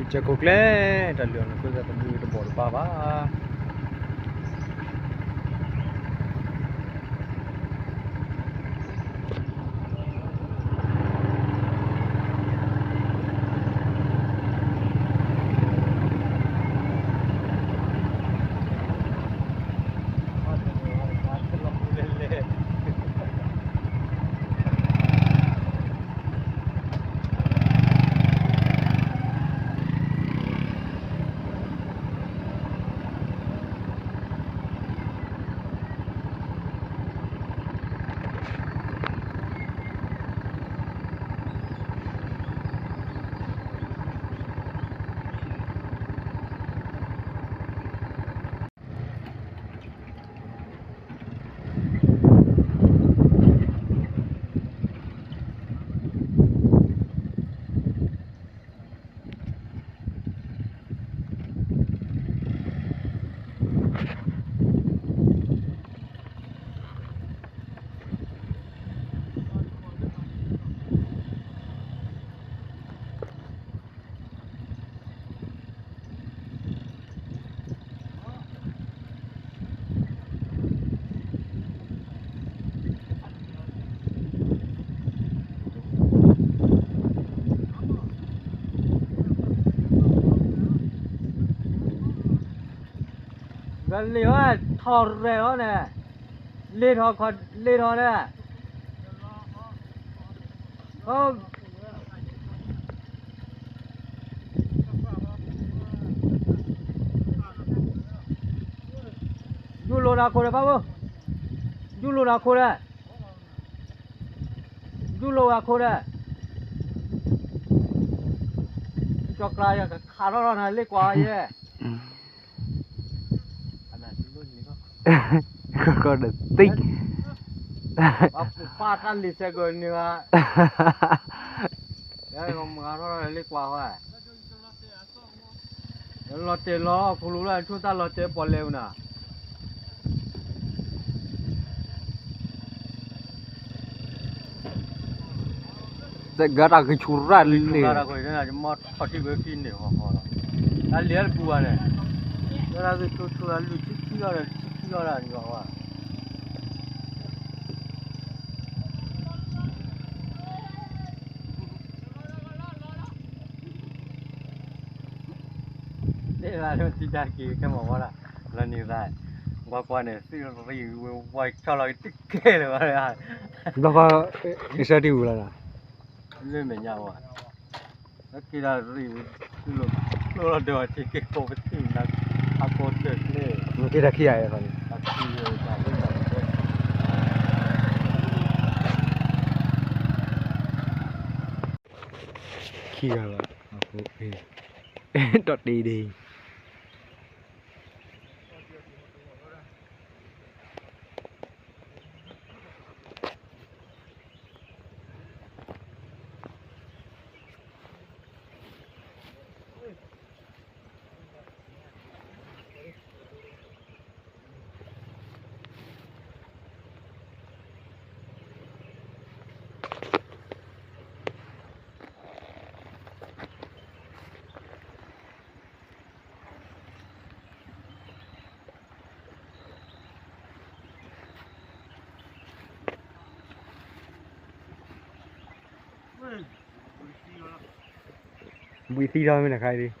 ကၠဲၤခိၣ်ကျဲ တၢ်လုၢ်အီၣ်န့ၣ် ခိၣ်သးသမုၢ်တဘီၣ်တဘၣ်ဘၣ်. လ့ၣ်ဟီထီၣ်ရဲၣ်ဟီန့ၣ်, လ့ၣ်ထီၣ်ခီ လ့ၣ်ထီၣ်န့ၣ်, ယူၢ်လိာ်နၤခိၣ်ဒီး ဘၣ်ဘိ, ယူၢ်လိာ်နၤခိၣ်ဒီး, ယူၢ်လိာ်ဝဲခိၣ်ဒီး, ကၠီကျါယကခးထီၣ်ထီၣ်နၤလ့ၣ်ကွၢ်ယဲ, ကီၢ်ကီၢ်ဒီးသံ, ပှၤပာ်တၢ်လံၤစဲးကီးန့ၣ်ဘၣ်, မၤထီၣ်ထီၣ်လ့ၣ်ကွၢ်ဝဲ လီၤတဲာ်လီၤခူလူၤလၢအဆိၣ်တၢ်လီၤတဲာ်ပီၣ်လဲၣ်ဝဲနၤ, တဂၤတၢ်ဂ့ၤဆူၣ်ရၣ်လံ, မီထီၣ်ထံၣ်ဝဲဖံန့ၣ်ဟီဟီလီၤ, တၢ်လံၤတပူၤဘၣ်န့ၣ်, တၢ်ဂ့ၤဆူၣ်ဆူၣ်လၢလွံၢ်ဆံခံလီၤဒီး ဆံခံလီၤဒၣ်န့ၣ်လီၤ. တဲလၢထံတၢ်က့ၤခဲမီၢ်ဝဲဒၣ်, လီၤနံၤသး, ကွၢ်ကွၢ်န့ၣ် သုးရံၣ်ဝဲဝါဆီလီၤကတကဲလၢၤဘၣ်, ဘျီဃီ, ကစၢ်တံၢ်ဝံၤလီၤ, လၢမဲာ်ညါဝဲ, လၢက့ၤဒၣ်ရံၣ်, ကျိလီၤဒီးထံက့ၤခိၣ်ပထံၣ်နၤ, အကီတၢၢ်ကျဲ, မ့ၢ်က့ၤတၢ်ခံဂၤအံၤန့ၣ်, ခံဂၤဘၣ်, ဒီးတ့ဒ့ ဘှံးသံထီၣ်မ့ၢ်နခါအံၤ,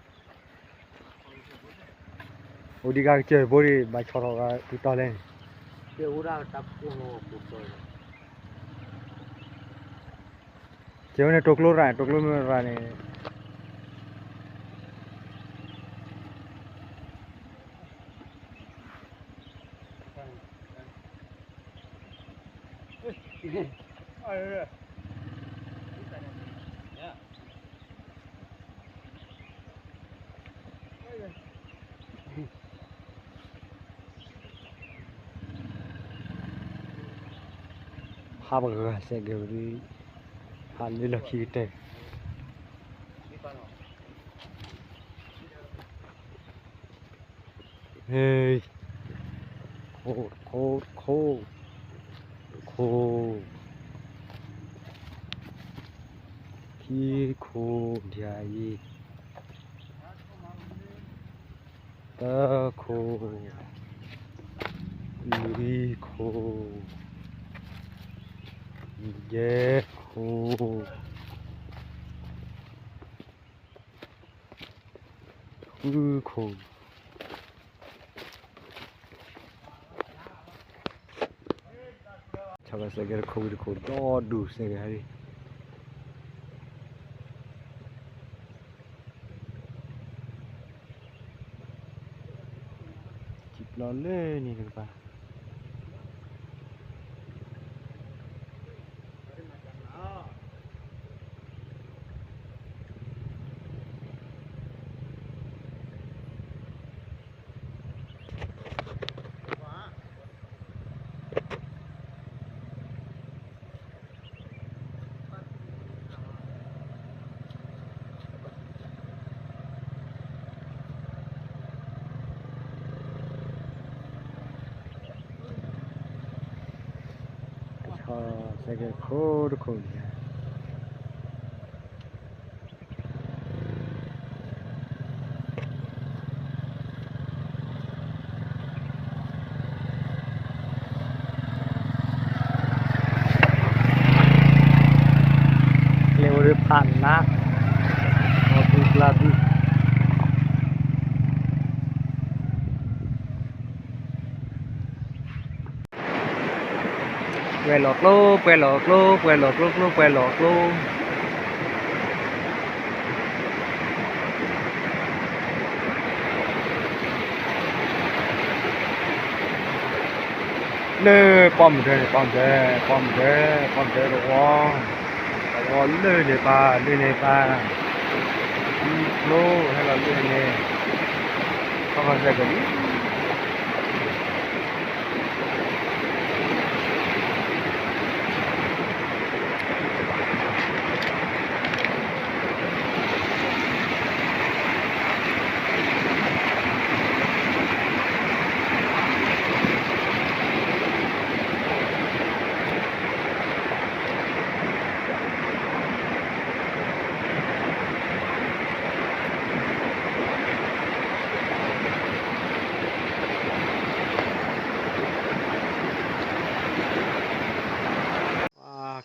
အိၣ်ဒံးကါကစၢၢ်ဘိဒံး ဘၣ်ဆီၣ်ထီၣ်ဂၤတုၤတီၤလဲၣ်န့ၣ်, ကဲဝဲန့ၣ် တိာ်ကျိရၣ်, တိာ်ကျိမ့ၢ်ရၣ်န့ၣ် ဟးပဂၤစဲးကဲၤဝံၤ, ဟးလၢလီၢ်ခံကတၢၢ်, ဟ့, ခိၣ်, ခိၣ်, ခိၣ်, ခိၣ်, ခံခိၣ်ဒၣ်အံၤ, တၢ ခိၣ်, လွံၢ် ခိၣ်, ယဲၢ် ခိၣ်, ဃု ခိၣ်. ဆၣ်ကီၢ်စဲးကဲတခိၣ်ဝံၤတခိၣ် ဒီဒူၣ်စဲးကဲဟဲလံ. ထံပျီလၢန့ၣ်တကပၤ. ကဆီစဲးကဲခိၣ်တခိၣ်န့ၣ် ကျဲဝဲဖးနး, အီၣ်ဘုကျါဘု, ပှဲၤလီၤကျိ ပှဲၤလီၤကျိ ပှဲၤလီၤကျိကျိ ပှဲၤလီၤကျိ. လၢ ပီၣ်မုၢ်ဒၢန့ၣ် ပီၣ်မုၢ်ဒၢ, ပီၣ်မုၢ်ဒၢ, ပီၣ်မုၢ်ဒၢတဝီ, တဝီလၢန့ၣ်ပၢ် လၢန့ၣ်ပၢ်, ထံကျိဟဲလီၤလၢန့ၣ်, ခီခီစဲးကဲလံ.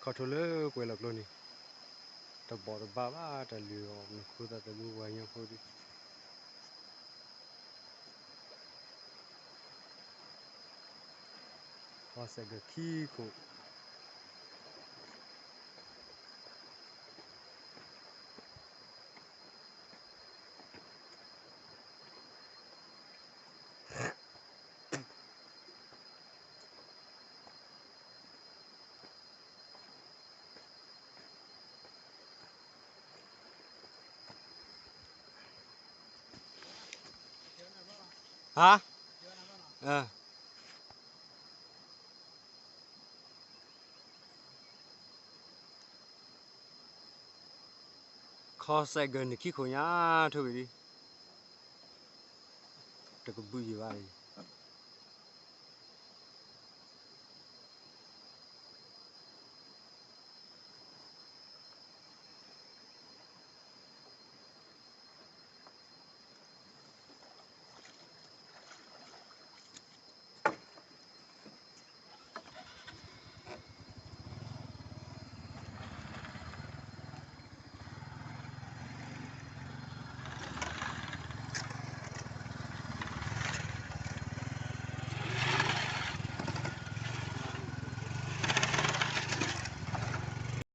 ခီၣ်ထူလၢပှဲၤလီၤကျိန့ၣ် တဘီၣ်တဘၣ်ဘၣ် တၢ်လုၢ်အီၣ်နခိသးသမူပှၤကညီဖိဒ် ခီစဲးကဲခံခိၣ်. ဟါ, ခီစဲးကဲန့ၣ်ခံခိၣ်ညါ ထိၣ်ဂ့ၤဒ် တကဘုးယံၤဘၣ်